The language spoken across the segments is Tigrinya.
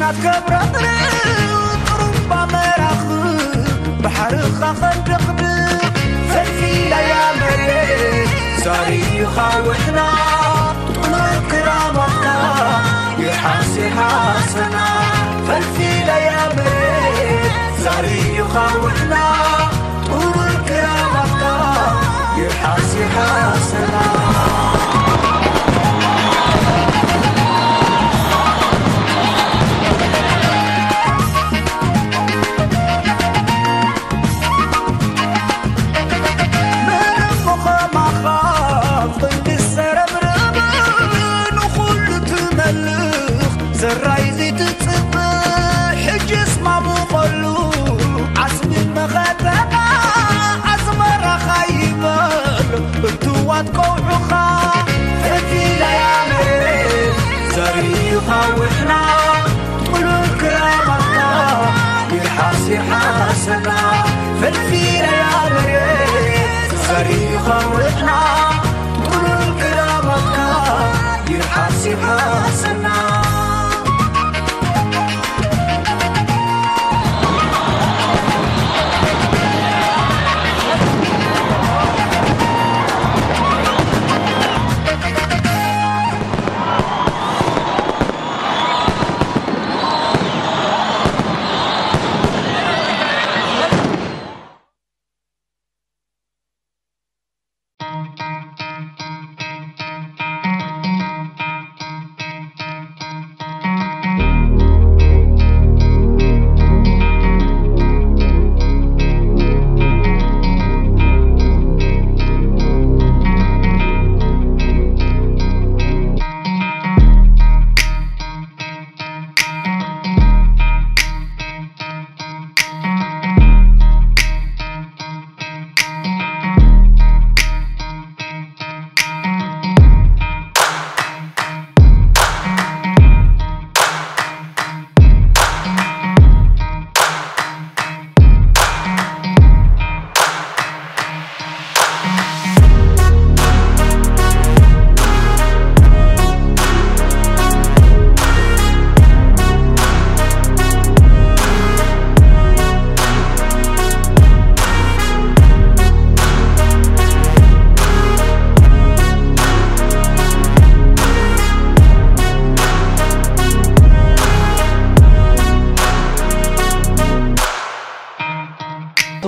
ናትከብረቕርቕ ጥሩምባ መራኽብ ባሕርኻ ኸንድቕድቕ ፈልፊለያ መሬት ዛሪኻ ውሕና ጥሉል ክራማትካ ይሓስ ይሓሰና ፈልፊለያ መሬት ዛሪኻ ውሕና ጥሉል ክራማትካ ይሓስ ይሓሰና ዘራይ ዝትጽብእ ሕጅስ ማሙቐሉ ዓስቢ መኸተኻ ኣስመራኻ ይበሉ እትዋት ቀውዑኻ ፍልፊለያ መሬት ዘሪኻ ውሕና ጥሉል ክራማትካ ይርሓስ ይርሓሰና ፍልፊለያ መሬት ዘሪኻ ውሕና ጥሉል ክራማትካ ይርሓስ ይርሓሰና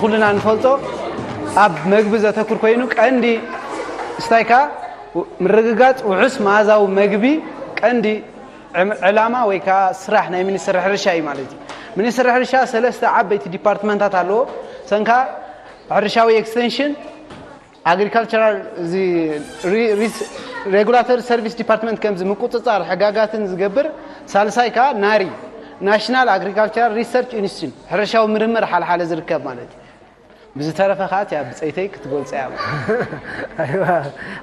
ኩልና ንፈልጦ ኣብ መግቢ ዘተኩር ኮይኑ ቀንዲ ስታይካ ምርግጋፅ ውሑስ መኣዛዊ መግቢ ቀንዲ ዕላማ ወይ ከዓ ስራሕ ናይ ሚኒስትሪ ሕርሻ እዩ ማለት እዩ። ሚኒስትሪ ሕርሻ ሰለስተ ዓበይቲ ዲፓርትመንታት ኣለዎ። ሰንካ ሕርሻዊ ኤክስቴንሽን፣ ኣግሪካልቸራል እዚ ሬጉላተሪ ሰርቪስ ዲፓርትመንት ከምዚ ምቁፅፃር ሕጋጋትን ዝገብር፣ ሳልሳይ ከዓ ናሪ ናሽናል ኣግሪካልቸራል ሪሰርች ኢንስቲትዩት ሕርሻዊ ምርምር ሓልሓለ ዝርከብ ማለት እዩ። ብዝተረፈ ከዓ እቲያ ብፀይተይ ክትገልፀ እያ። ኣይዋ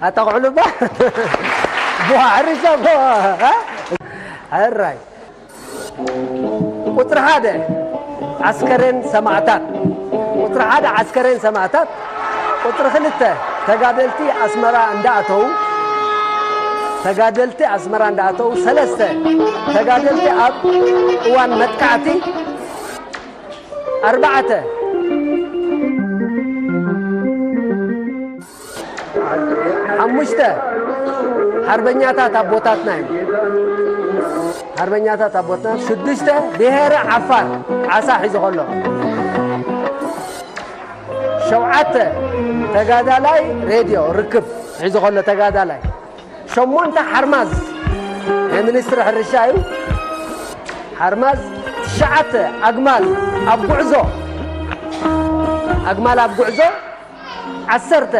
ኣጣቕዕሉ ባ ቡሃ ሕርሻ ቡሃ ሕራይ ቁፅሪ ሓደ ዓስከሬን ሰማእታት ቁፅሪ ሓደ ዓስከሬን ሰማእታት ቁፅሪ ክልተ ተጋደልቲ ኣስመራ እንዳኣተው ተጋደልቲ ኣስመራ እንዳኣተው ሰለስተ ተጋደልቲ ኣብ እዋን መጥቃዕቲ ኣርባዕተ ሓሙሽተ ሓርበኛታት ኣቦታትና እዮም። ሓርበኛታት ኣቦታትና ሽዱሽተ ብሄረ ዓፋር ዓሳ ሒዙ ከሎ ሸውዓተ ተጋዳላይ ሬድዮ ርክብ ሒዙ ከሎ ተጋዳላይ ሸሞንተ ሓርማዝ ናይ ሚኒስትሪ ሕርሻ እዩ። ሓርማዝ ትሽዓተ ኣግማል ኣብ ጉዕዞ ኣግማል ኣብ ጉዕዞ ዓሰርተ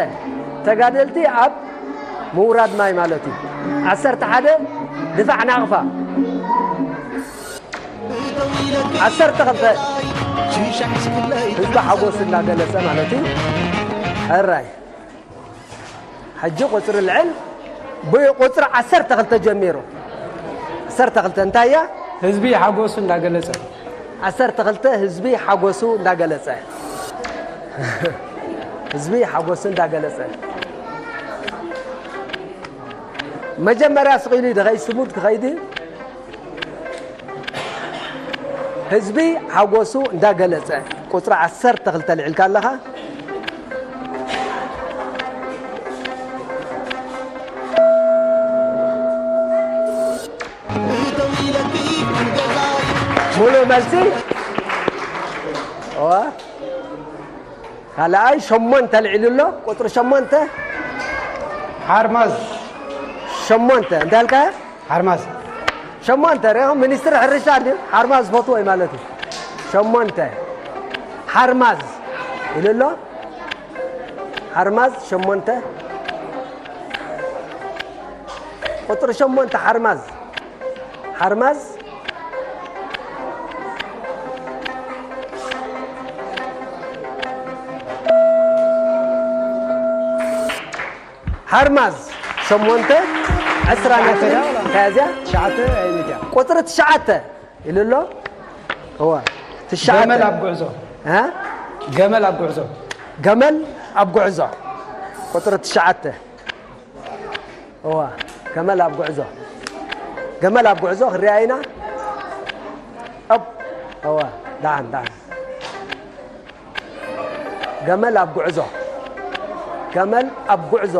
ተጋደልቲ ኣብ ምውራድ ማይ ማለት እዩ። ዓሰርተ ሓደ ድፋዕ ናቕፋ ዓሰርተ ክልተ ህዝቢ ሓጎስ እናገለጸ ማለት እዩ። ሕራይ ሕጂ ቁፅሪ ልዕል ብቁፅሪ ዓሰርተ ክልተ ጀሚሩ ዓሰርተ ክልተ እንታይ እያ? ህዝቢ ሓጎሱ እንዳገለጸ ዓሰርተ ክልተ ህዝቢ ሓጎሱ እንዳገለጸ ህዝቢ ሓጎሱ እንዳገለጸ መጀመርያ ስቕ ኢሉ ይድኸይ ስሙድ ክኸይድ እዩ። ህዝቢ ሓጎሱ እንዳገለጸ፣ ቁጽሪ ዓሰርተ ክልተ ልዒልካ ኣለኻ። ሙሉእ መልሲ። እዋ። ካልኣይ ሸሞንተ ልዒሉ ኣሎ። ቁጽሪ ሸሞንተ። ሓርማዝ። ሸሞንተ። እንታይ ኣልካ? ሓርማዝ። ሸሞንተ። ሪኢኹም፣ ሚኒስትሪ ሕርሻ ድዩ? ሓርማዝ ዝፈትዎ እዩ ማለት እዩ። ሸሞንተ። ሓርማዝ ኢሉ ኣሎ። ሓርማዝ ሸሞንተ። ቁጽሪ ሸሞንተ ሓርማዝ። ሓርማዝ። ሓርማዝ ሸሞንተ፣ ዕስራ ነጥቢ። እንታይ እዚኣ? ትሽዓተ ዓይነት እያ። ቁጽሪ ትሽዓተ ኢሉ ኣሎ። እዋ፣ ትሽዓተ። ገመል ኣብ ጉዕዞ። እ? ገመል ኣብ ጉዕዞ። ገመል ኣብ ጉዕዞ። ቁጽሪ ትሽዓተ። እዋ፣ ገመል ኣብ ጉዕዞ። ገመል ኣብ ጉዕዞ ክሪኣ ኢና። እብ-፣ እዋ፣ ደሓን፣ ደሓን። ገመል ኣብ ጉዕዞ። ገመል ኣብ ጉዕዞ።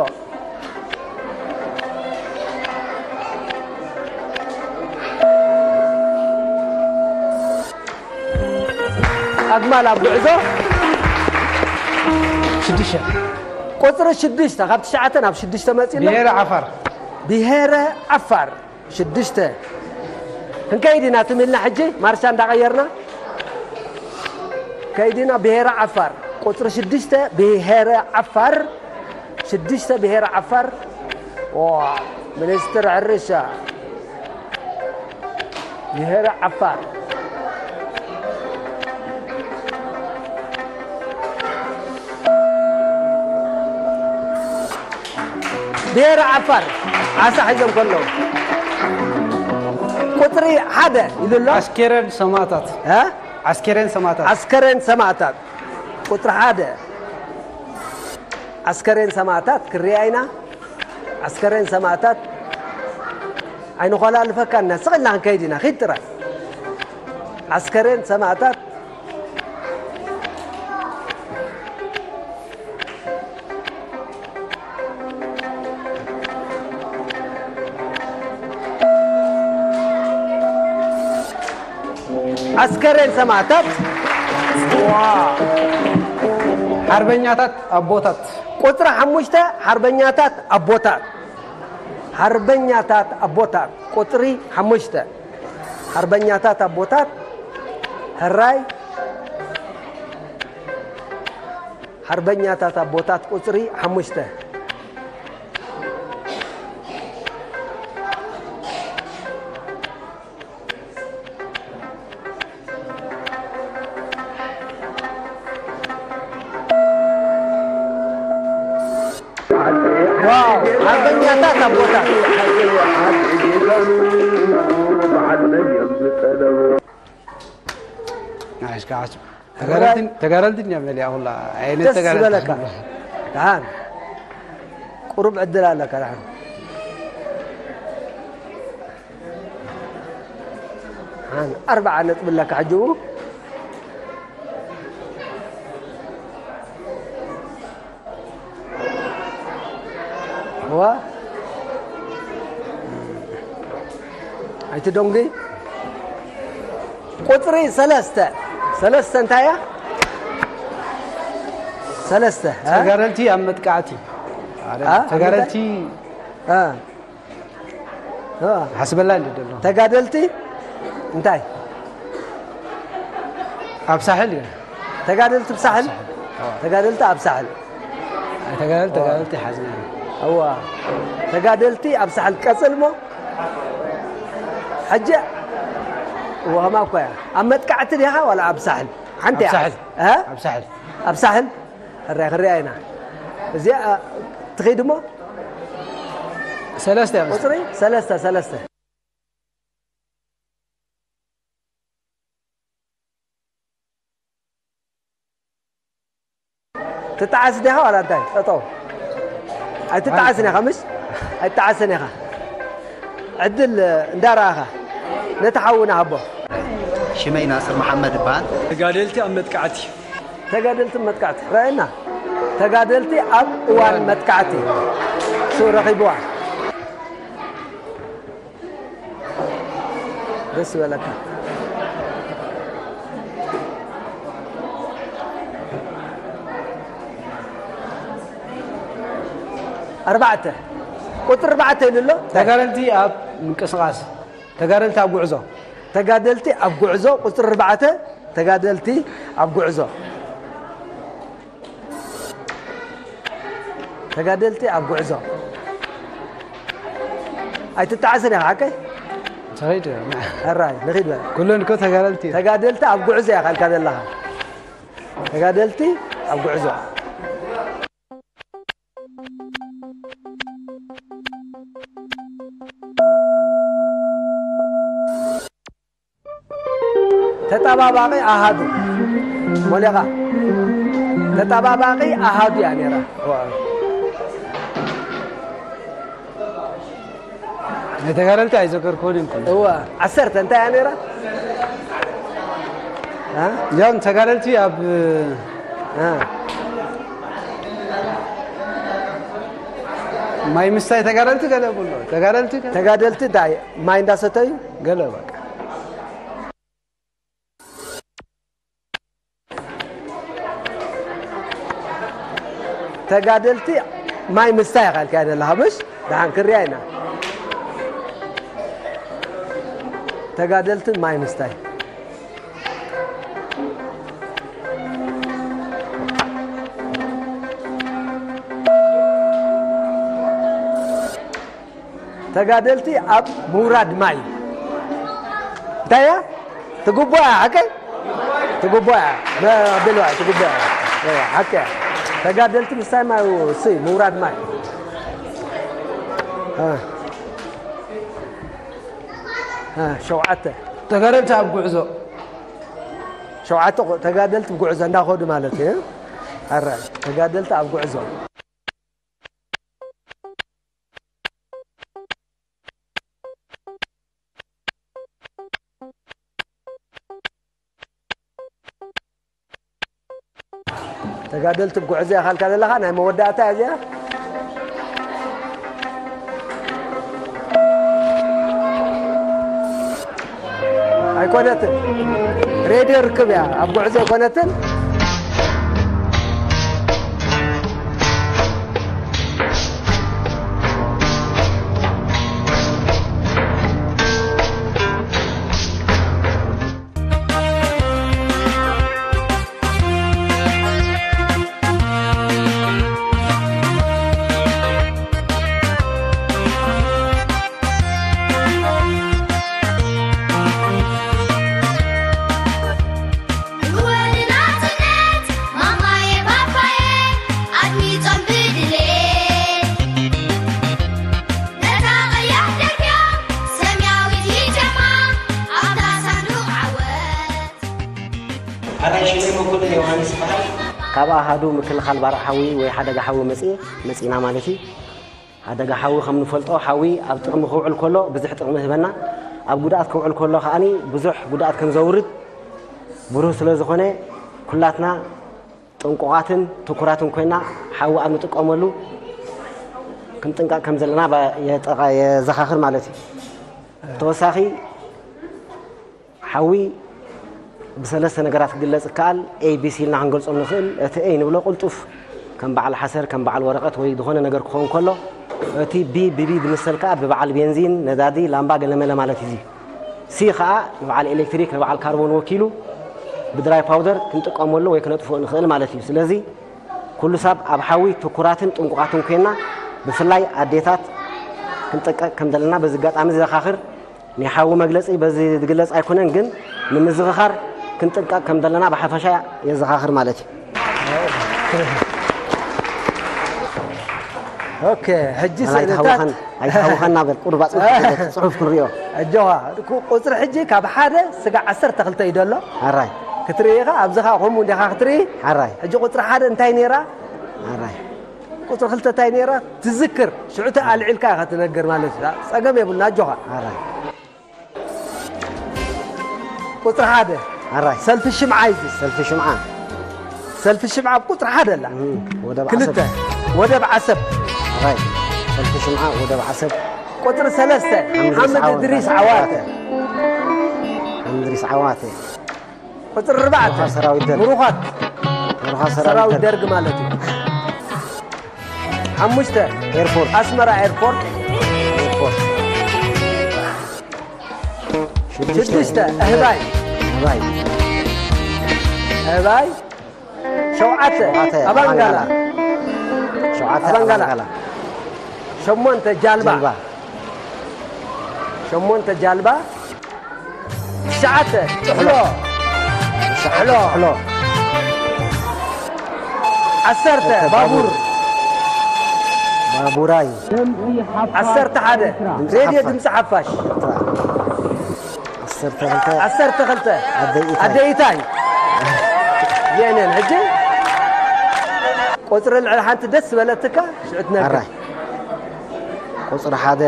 ኣግማል ኣብ ጉዕዞ። ሽዱሽተ። ቁጽሪ ሽዱሽተ፣ ካብ ትሽዓተ ናብ ሽዱሽተ መጺእና። ብሄረ ዓፋር። ብሄረ ዓፋር። ሽዱሽተ። ክንከይድ ኢና ትም ኢልና ሕጂ፣ ማርሻ እንዳቐየርና። ከይድና ብሄረ ዓፋር። ቁጽሪ ሽዱሽተ ብሄረ ዓፋር። ሽዱሽተ ብሄረ ዓፋር። ዋ፣ ሚኒስትር ሕርሻ። ብሄረ ዓፋር። ብሄረ ዓፋር ዓሳ ሒዞም ከለዉ። ቁጽሪ ሓደ ኢሉ ኣሎ። ኣስከሬን ሰማእታት። እ? ኣስከሬን ሰማእታት። ኣስከሬን ሰማእታት። ቁጽሪ ሓደ። ኣስከሬን ሰማእታት ክርኣ ኢና። ኣስከሬን ሰማእታት ኣይንኾላልፈካን ኢና። ስቕ ኢልና ክንከይድ ኢና። ኺድ ጥራይ። ኣስከሬን ሰማእታት። ኣስከሬን ሰማእታት። ዋ። ሓርበኛታት ኣቦታት። ቁጽሪ ሓሙሽተ፣ ሓርበኛታት ኣቦታት። ሓርበኛታት ኣቦታት። ቁጽሪ ሓሙሽተ። ሓርበኛታት ኣቦታት። ሕራይ። ሓርበኛታት ኣቦታት ቁጽሪ ሓሙሽተ። ዋው፣ ሓርበኛታት ኣቦታት። ናይስ፣ ካስ። ተጋደልቲ፣ ተጋደልቲ እኛ መሊኣ ኩላ። ዓይነት ደስ ተጋደልቲ ዝበለካ። ደሓን። ቁሩብ ዕድል ኣለካ፣ ደሓን። ደሓን፣ ኣርብዓ ነጥቢ ኣለካ ሕጂ። ዋ። ኣይትደንጉይ። ቁጽሪ ሰለስተ። ሰለስተ እንታይ እያ? ሰለስተ፣ እ? ተጋደልቲ ኣብ መጥቃዕቲ። እ? ተጋደልቲ እ። እ። ሓስበላ እንዲ ደሎ። ተጋደልቲ እንታይ? ኣብ ሳሕል እዩ። ተጋደልቲ ኣብ ሳሕል? ኣብ ሳሕል። ተጋደልቲ ኣብ ሳሕል። ኣይ፣ ተጋደልቲ፣ ተጋደልቲ ሓዝና። እዋ። ተጋደልቲ ኣብ ሳሕል ቀጽል እሞ። ሕጂ እዋ፣ ከማ እኮ እያ። ኣብ መጥቃዕቲ ዲኻ ዋላ ኣብ ሳሕል? ሓንቲ ኣብ እያ። ሳሕል። እ? ኣብ ሳሕል። ኣብ ሳሕል? ሕራይ ክንሪኣ ኢና። እዚኣ ትኸይድ እሞ? ሰለስተ እያ። ቁጽሪ ሰለስተ፣ ሰለስተ። ትጠዓስ ዲኻ ዋላ እንታይ? ጠጠው። ኣይትጠዓስን ኢኻ፣ ምሽ? ኣይትጠዓስን ኢኻ። ዕድል እንዳረኣኻ ነቲ ሓውና ሃቦ። ሽመይ ናስር መሓመድ እበሃል። ተጋደልቲ ኣብ መጥቃዕቲ። ተጋደልቲ መጥቃዕቲ ራእና። ተጋደልቲ ኣብ እዋን መጥቃዕቲ ሱ ረኺብዋ። ደስ ይበለካ። ኣርባዕተ፣ ቁፅሪ ኣርባዕተ ኢሉ ኣሎ። ተጋደልቲ ኣብ ምንቅስቃስ። ተጋደልቲ ኣብ ጉዕዞ። ተጋደልቲ ኣብ ጉዕዞ። ቁፅሪ ኣርባዕተ፣ ተጋደልቲ ኣብ ጉዕዞ። ተጋደልቲ ኣብ ጉዕዞ። ኣይትጣዓስን ኢኻ ሓቀይ? ተኸይድ። ሕራይ ንኺድ በል። ኩለን እኮ ተጋደልቲ እዮም። ተጋደልቲ ኣብ ጉዕዞ እያ ካልካ ዘለኻ። ተጋደልቲ ኣብ ጉዕዞ። ተጣባባቒ ኣሃዱ ሞሌኻ። ተጣባባቒ ኣሃዱ እያ ነይራ። ናይ ተጋደልቲ ኣይዘከርክዎን እዮም ኩሉ። እወ፣ ዓሰርተ እንታይ እያ ነይራ? እ? ያው ተጋደልቲ ኣብ እ። ማይ ምስታይ ተጋደልቲ ገለ ብሎ ተጋደልቲ ገለ ተጋደልቲ እንታይ ማይ እንዳሰተዩ? ገለ በቃ። ተጋደልቲ ማይ ምስታይ ኢኻ ኢልካያ ዘለኻ፣ ምሽ? ደሓን ክሪኣ ኢና። ተጋደልቲ ማይ ምስታይ። ተጋደልቲ ኣብ ምውራድ ማይ። እንታይ እያ? ትግቦ እያ፣ ሓቀይ? ትግቦ እያ። በ-፣ ኣቢልዋ፣ ትግቦ እያ። እዋ፣ ሓቂ እያ። ተጋደልቲ ምስታይ ማይ፣ ሲ፣ ምውራድ ማይ። እ። እ፣ ሸውዓተ። ተጋደልቲ ኣብ ጉዕዞ። ሸውዓተ ቆ-፣ ተጋደልቲ ጉዕዞ እንዳኸዱ ማለት እዩ። ኣረ፣ ተጋደልቲ ኣብ ጉዕዞ። ተጋደልቲ ጉዕዞ ኢኻ ኢልካ ዘለኻ ናይ መወዳእታ እያ እዚኣ። ኣይኮነትን። ሬድዮ ርክብ እያ፣ ኣብ ጉዕዞ ኣይኮነትን። ካብ ኣሃዱ ምክልኻል ባርዕ ሓዊ ወይ ሓደጋ ሓዊ መፅእ መፂና ማለት እዩ። ሓደጋ ሓዊ ከም ንፈልጦ ሓዊ ኣብ ጥቕሚ ክውዕል ከሎ ብዙሕ ጥቕሚ ህበና፣ ኣብ ጉድኣት ክውዕል ከሎ ከዓኒ ብዙሕ ጉድኣት ከም ዘውርድ ብሩህ ስለ ዝኾነ ኩላትና ጥንቁቓትን ትኩራትን ኮይና ሓዊ ኣብ ንጥቀመሉ ክንጥንቀቕ ከም ዘለና የዘኻኽር ማለት እዩ። ተወሳኺ ሓዊ ብሰለስተ ነገራት ክግለጽ ይከኣል። A B C ኢልና ክንገልጾም ንኽእል። እቲ A ንብሎ ቅልጡፍ ከም በዓል ሓሰር ከም በዓል ወረቐት ወይ ዝኾነ ነገር ክኸውን ከሎ፣ እቲ B ብቢ ዝምሰል ከኣ ብበዓል ቤንዚን፣ ነዳዲ፣ ላምባ ገለመለ ማለት እዩ። C ከኣ ንበዓል ኤሌክትሪክ ንበዓል ካርቦን ወኪሉ ብድራይ ፓውደር ክንጥቀመሉ ወይ ክነጥፍኦ ንኽእል ማለት እዩ። ስለዚ ኩሉ ሰብ ኣብ ሓዊ ትኩራትን ጥንቁቓትን ኮይና ብፍላይ ኣዴታት ክንጥቀቕ ከም ዘለና በዚ ኣጋጣሚ ዘኻኽር። ናይ ሓዊ መግለጺ በዚ ዝግለጽ ኣይኮነን፣ ግን ንምዝኽኻር ክንጥንቀቕ ከም ዘለና ብሓፈሻ የዘኻኽር ማለት እዩ። ኦኬ፣ ሕጂ ኣይትሃውኸን፣ ስእልታት ኣይትሃውኸና በል። ቁርባጽ ጽሑፍ ክንሪኦ። ኣጆኻ፣ ቁ-፣ ቁጽሪ ሕጂ ካብ ሓደ ስጋዕ ዓሰርተ ክልተ እዩ ዘሎ። ኣራይ ክትርኢ ኢኻ፣ ኣብዚ ኸኣ ከምኡ እንዲኻ ክትርኢ። ኣራይ ሕጂ ቁጽሪ ሓደ እንታይ ነይራ? ኣራይ ቁጽሪ ክልተ እንታይ ነይራ? ትዝክር። ሽዑ ኣልዒልካ ኢኻ ትነግር ማለት እዩ። ጸገም የብሉን፣ ኣጆኻ። ኣራይ ቁፅሪ ሓደ ኣራይ ሰልፊ ሽምዓ እዩ። ሰልፊ ሽምዓ። ሰልፊ ሽምዓ ኣብ ቁፅሪ ሓደ ኣላ። እም፣ ወደብ ክልተ ዓሰብ። ወደብ ዓሰብ። ኣራይ ሰልፊ ሽምዓ ወደብ ዓሰብ። ቁፅሪ ሰለስተ ሓምድ ሓምድ እድሪስ እድሪስ ዓዋተ። ዓዋተ። ሓምድ እድሪስ ዓዋተ። ቁፅሪ ኣርባዕተ ምሩኻ ሰራዊት ደርግ። ምሩኻት ምሩኻ ሰራዊት ሰራዊት ደርግ። ደርግ ማለት እዩ። ሓሙሽተ ኤርፖርት። ኣስመራ ኤርፖርት። ኤርፖርት። ሽዱሽተ። ሽዱሽተ ኣህባይ። ኣህባይ። ኣህባይ። ሸውዓተ ሸውዓተ ኣባንጋላ። ኣባንጋላ። ሸውዓተ ኣባንጋላ። ኣባንጋላ። ሸሞንተ ጃልባ። ጃልባ። ሸሞንተ ጃልባ። ትሽዓተ ጥሕሎ። ትሽዓተ ጥሕሎ። ጥሕሎ። ዓሰርተ ዓሰርተ ባቡር። ባቡር። ባቡራይ። ዓሰርተ ሓደ ድምፂ ሬድዮ ሓፋሽ። ድምፂ ሓፋሽ። ኤርትራ። ዓሰርተ ክልተ። ዓሰርተ ክልተ ኣደይ ኢታይ። ኣደይ ኢታይ። የኔን ሕጂ ቁፅሪ ልዕሊ ሓንቲ ደስ ዝበለትካ ሽዑ ትነግር። ኣራይ። ቁፅሪ ሓደ።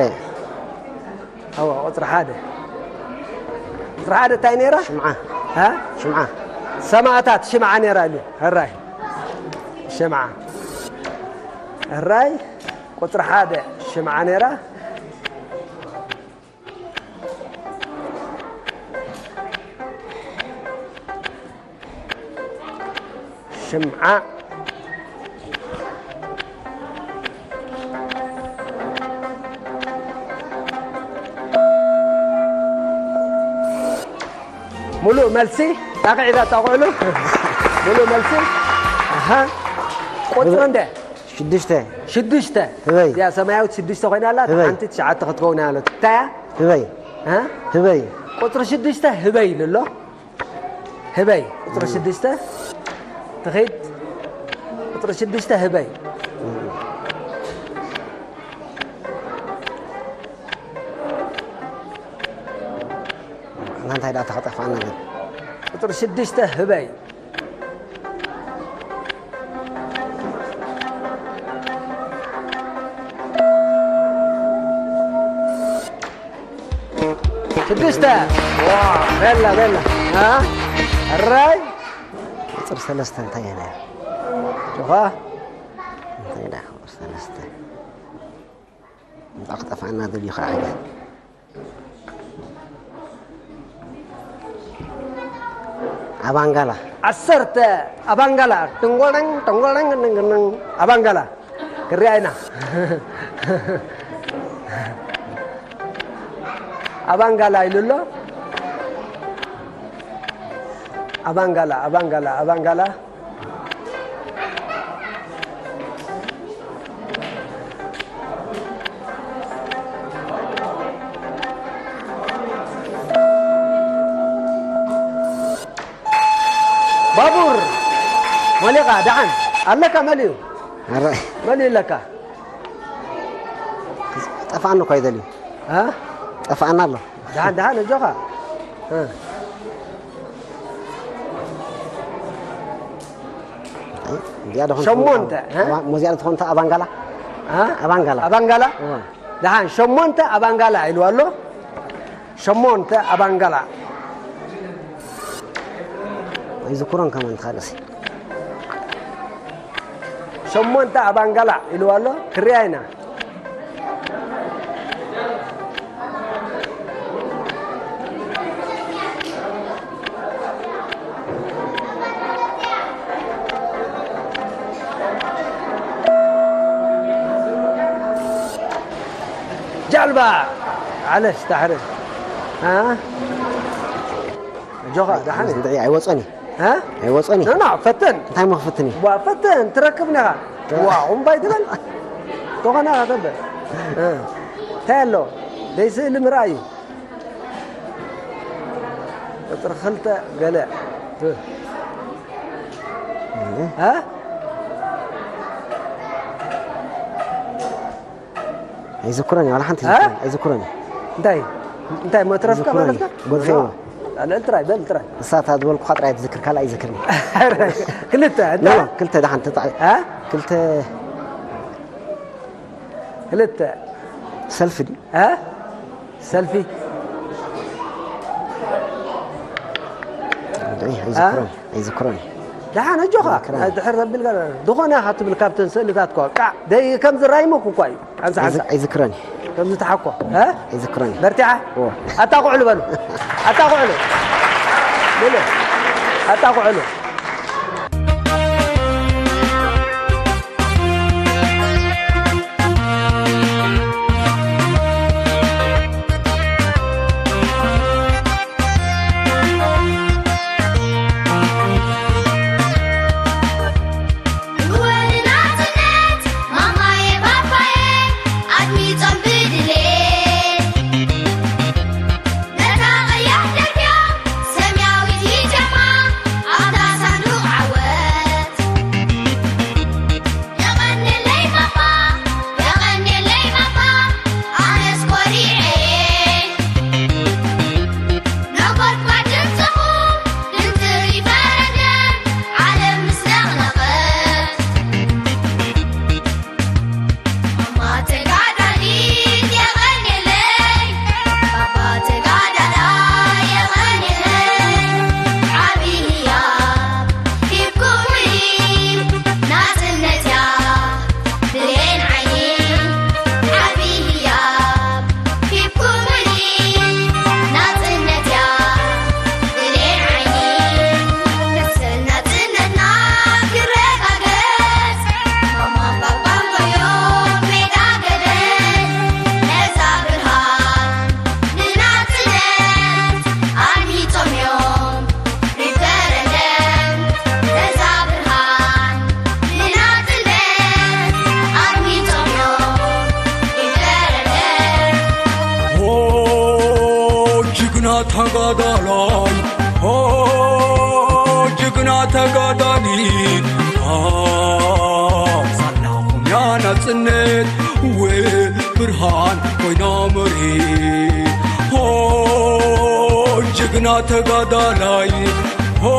ኣዋ፣ ቁፅሪ ሓደ። ቁፅሪ ሓደ እንታይ ነይራ? ሽምዓ። ሃ? ሽምዓ። ሰማእታት ሽምዓ ነይራ ኢሉ። ሕራይ። ሽምዓ። ሕራይ። ቁፅሪ ሓደ ሽምዓ ነይራ። ሽምዓ። ሙሉእ መልሲ ጣቕዒዳ ጣቕዕሉ። ሙሉእ መልሲ። ኣሃ። ቁፅሪ እንደ ሽዱሽተ። ሽዱሽተ። ህበይ። እዚኣ ሰማያዊት ሽዱሽተ ኮይና ኣላ፣ እታ ህበይ። ሓንቲ ትሽዓተ ክትከውን እያ ኣለት። እንታይ እያ? ህበይ። እ? ህበይ። ቁፅሪ ሽዱሽተ ህበይ ኢሉ ኣሎ። ህበይ። ቁፅሪ ሽዱሽተ ትኺድ። ቁፅሪ ሽዱሽተ ህበይ። ኣንታ እንታይ ደኣ ተኸጠፋና ግን? ቁፅሪ ሽዱሽተ ህበይ። ሽዱሽተ። ዋ፣ ቤላ፣ ቤላ። አ? ሕራይ። ቁፅሪ ሰለስተ እንታይ እያ ነያ? ጆኻ? እንታይ እያ ቁፅሪ ሰለስተ? እንታይ ክጠፍኣና ደልዩ ከዓ ሕጂ? ኣባንጋላ። ዓሰርተ ኣባንጋላ። ትንጎለኝ፣ ትንጎለኝ፣ ትንጎለኝ። ኣባንጋላ። ክሪኣ ኢና። ኣባንጋላ ኢሉ ኣሎ። ኣባንጋላ፣ ኣባንጋላ፣ ኣባንጋላ። ባቡር መሊኻ ደሓን ኣለካ? መሊኡ። ኣረ። መሊኡ ኣለካ? ጠፋኣኒ እኮ ይደልዩ። እ? ጠፋኣና ኣሎ። ደሓን፣ ደሓን፣ ኣጆኻ። እ። እዚኣ ዶ ኾን ሸሞንተ፣ እ? ኣባ-፣ ሙዚያ ዶ ትኾን እታ ኣባንጋላ? እ? ኣባንጋላ። ኣባንጋላ? እዋ። ደሓን፣ ሸሞንተ ኣባንጋላ ኢልዋ ኣሎ። ሸሞንተ ኣባንጋላ። ኣይዝክሮን ከማን ካልእሲ። ሸሞንተ ኣባንጋላ ኢልዋ ኣሎ። ክሪኣ ኢና። ጃልባ ዓለሽ ታሕሪ። አ? ኣጆኻ፣ ደሓን እዩ። እንታይ ኣይወጾን እዩ? እ? ኣይወጾን እዩ። ኖ፣ ኖ፣ ፈትን። እንታይ እሞ ክፍትን እዩ? ዋ፣ ፈትን፣ ትረክብ ኔኻ። ዋ፣ እምባይ ትበል። ተኾነ ኢኻ ተበል። እ። እንታይ ኣሎ? ደይ ስእሊ ምርኣይ እዩ። ቁፅሪ ክልተ ገለ። እ። እ? እ? ኣይዝክሮን እዩ፣ ዋላ ሓንቲ እ? ኣይዝክሮን እዩ። እንታይ? እንታይ መትረፍካ ኣይዝክሮን እዩ። ማለትካ? ጎድፈዮ። ልዕል ጥራይ፣ በል ጥራይ። ንሳ እታ ዝበልኩኻ ጥራይ ትዝክር፣ ካልእ ኣይዝክርን እዩ። ክልተ፣ ኖ፣ እንታይ? ኖ፣ ክልተ ደሓን ተጣዒ-፣ እ? ክልተ ክልተ። ሰልፊ ድዩ? እ? ሰልፊ። ኣይዝክሮን ኣይዝክሮን። ደሓን ኣጆኻ። ድሕር ዘቢልካ ዝኾነ ኢኻ ትብል ካብተን ስእልታት እኳ ቃዕ ደይ ከም ዝራይመኩ እኳ እዩ። ሓንሳ ሓንሳ ኣይዝክረን። ከም ዝተሓኮ ኣይዝክረን። በርቲዓ። ኣታ ኩዕሉ በሉ። ኣታ ኩዕሉ። በሉ። ኣታ ኩዕሉ። ተጋዳላይ ሆ ጅግና ተጋዳሊ ሳላኹም ያ ናጽነት ው ብርሃን ኮይና መሪ ሆ ጅግና ተጋዳላይ ሆ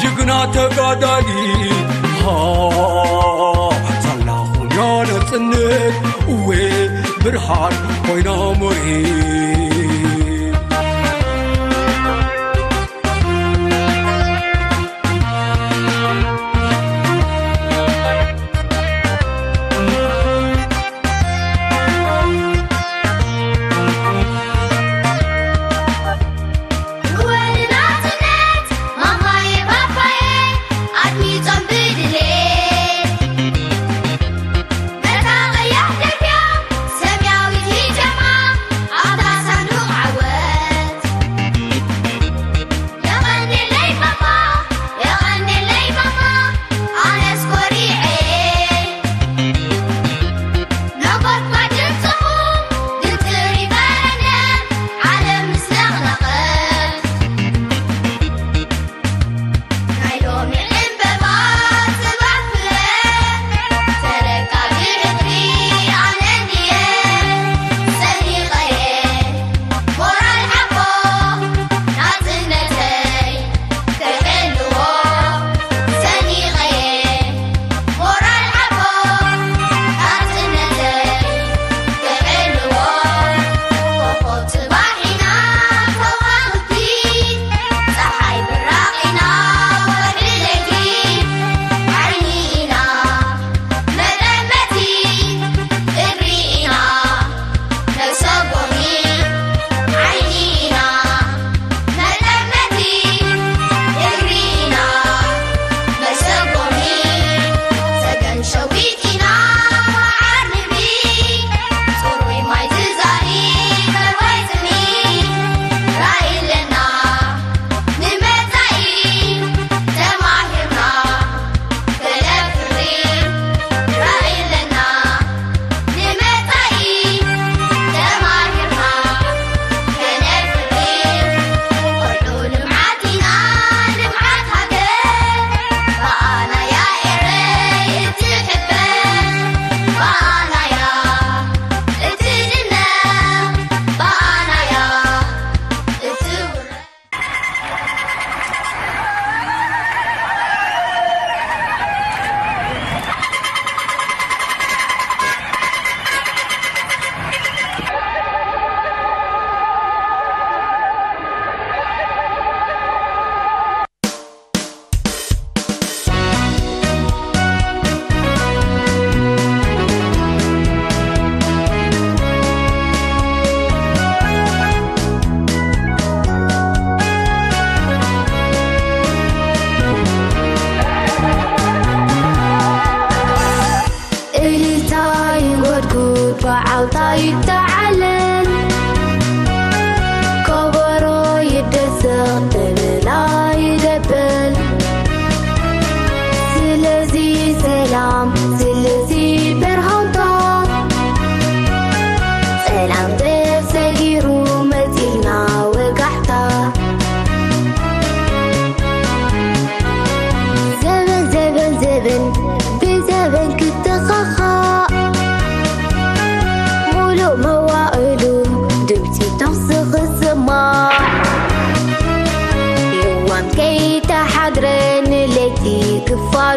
ጅግና ተጋዳሊ ሳላኹም ያ ናጽነት ው ብርሃን ኮይና መሪ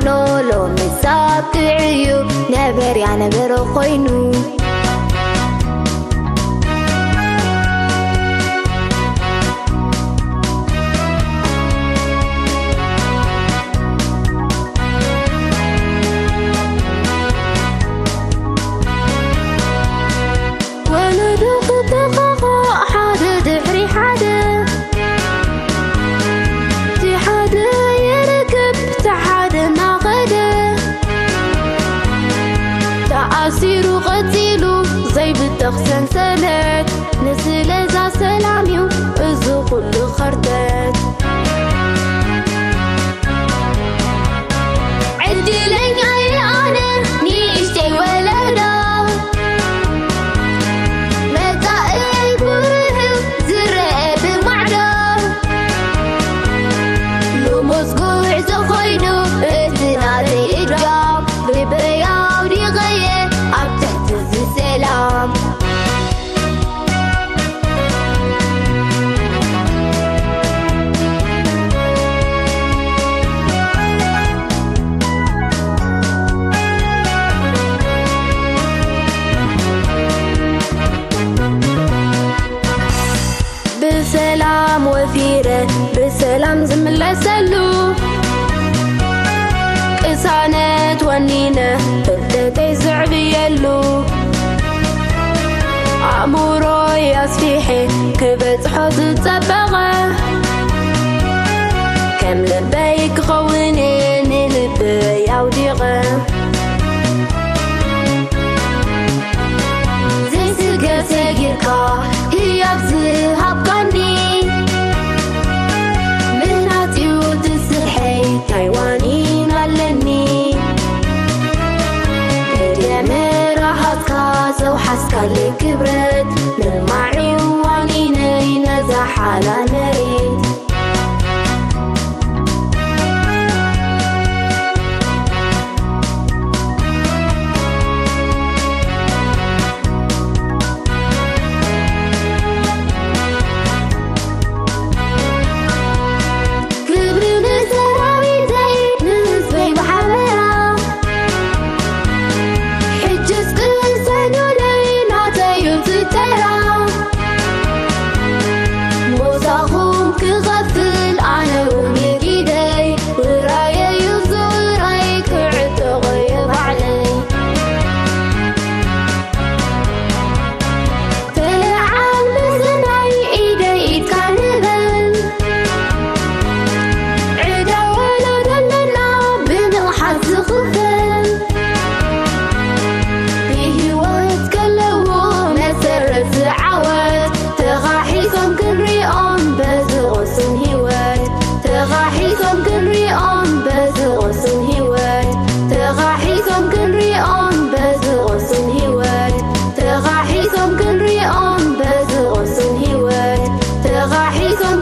ኖ ሎሚ ሳብ ክዕዩ ነበርያ ነበረ ኮይኑ። ወለዶ ክተኻኻእ ሓደ ድሕሪ ሓደ፣ እቲ ሓደ የርክብ፣ እቲ ሓደ እናኸደ፣ ተኣሲሩ ቀጺሉ ዘይብተኽ ሰንሰለት፣ ንስለዛ ሰላም እዩ እዚ ኩሉ ኸርተት። ዕድለኛ እየ ኣነ ንእሽተይ ወለዶ፣ መጻእየይ ብሩህ ዝረአ ብማዕዶ። ልሙስ ጉዕዞ ኮይኑ እቲ ናተይ እጃም፣ ልበይ ኣውዲቐየ ኣብ ትሕቲ እዚ ሰላም። ብሰላም ወፊረ ብሰላም ዝምለሰሉ፣ ቅሳነት ወኒነ ፍልጠተይ ዘዕብየሉ፣ ኣእምሮይ ኣስፊሐ ክበጽሖ ዝጸበቐ፣ ከም ልበይ ክኸውን እየ ንልበይ ኣውዲቐ። ዘይስገር ሰጊርካ ህያብ ዝሃብካኒ፣ ምህናጽ እዩ እቲ ስርሐይ ታይዋኒን ኣለኒ። ብደመ ረሃጽካ ዘውሓስካለይ ክብረት፣ ምልማዕ እዩ ዋኒነይ ነዛ ሓላል መሬት። ክብሪ ንሰራዊተይ ንህዝበይ ብሓበራ፣ ሕጅስ ቅሰኑለይ ናተይ እዩ እቲ ተራ። ሞሳኹም ክኸፍል ኣነ እውን የጊደይ፣ ውራየይ እዩ እዚ ውራይ ክዕጠቕ እየ ባዕለይ። ተለዓል መዘናይ ኢደይ ኢድካ ንበል፣ ዕዳ ወለዶ ኣለና ብምቕሓት ዝኽፈል። ብህይወት ከለዉ መሰረት ዝዓወት፣ ተኻሒሶም ክንሪኦም በዚ ቕሱን ህይወት። ተኻሒሶም ክንሪኦም በዚ ቕሱን ህይወት። ተኻሒሶም ክንሪኦም በዚ ቕሱን ህይወት። ተኻሒሶም ክንሪኦም በዚ ቕሱን ህይወት። ተኻሒሶም